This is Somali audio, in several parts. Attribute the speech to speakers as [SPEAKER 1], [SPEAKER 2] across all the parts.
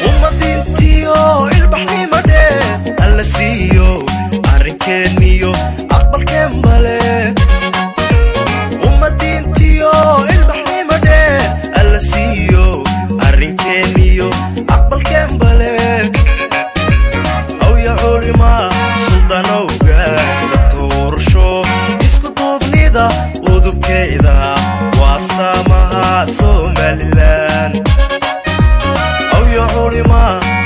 [SPEAKER 1] Ummadintiyo ilbaxnimadhe alla siiyo, arrinkeeniyo aqbalkeen bale. Ummadintiyo ilbaxnimadhe alla siiyo, arrinkeeniyo aqbalkeen bale. Awya culima, suldanowgaas, dadka urusho isku duubnida udubkeeda waa astaamaha Somalilan. Awya culima,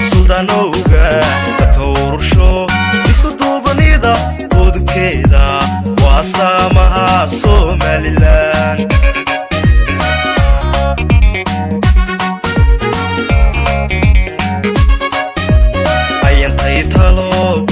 [SPEAKER 1] suldaanowgaas, dadka urusho isku duubanida udubkeeda waa astaamaha Somalilan. Ayantay talo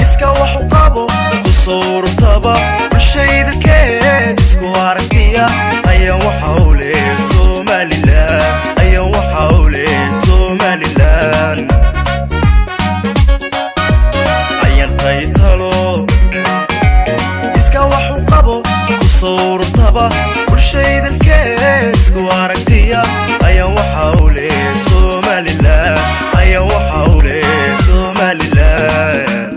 [SPEAKER 1] iska wax u qabo kusoo ururtaba, bulshaydalkeed isku aragtiya ayaan waxa u leh Somalilan, ayaan waxa u leh Somalilan. Ayantay talo iska wax u qabo kusoo ururtaba, bulshaydalkeed isku aragtiya ayaan waxa u leh Somalilan, ayaan waxa u leh Somalilan.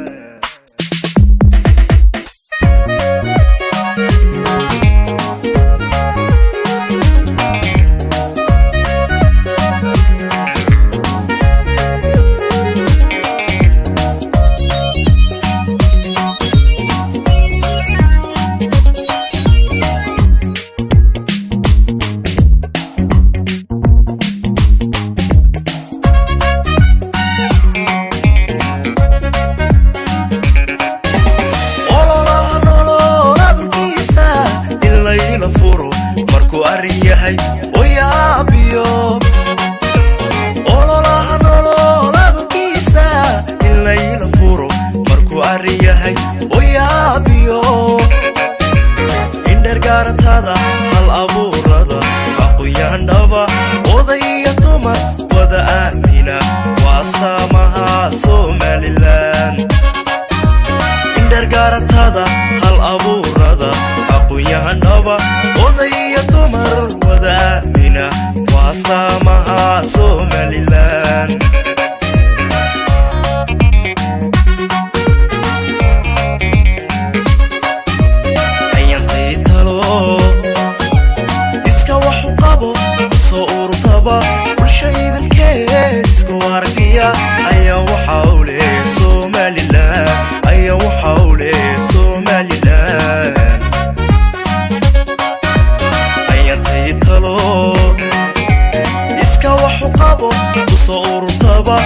[SPEAKER 1] Ololaha nolol aburkiisa in layla furo markuu arrin yahay oo yaabiyo. Ololaha nolol aburkiisa in layla furo markuu arrin yahay oo yaabiyo. Indhergaaratada, hal abuurada, aqoonyahandhaba, oday iyo dumar wada aamina waa astaamaha Somalilan. Indhergaaratada, hal abuurada, aqoonyahandhaba, oday iyo dumar wada aamina waa astaamaha Somalilan. Ayantay talo iska wax u qabo kusoo ururtaba, bulshaydalkeed isku aragtiya ayaa waxa u leh Somalilan, ayaa waxa u leh Somalilan. Ayantay talo iska wax u qabo kusoo ururtaba,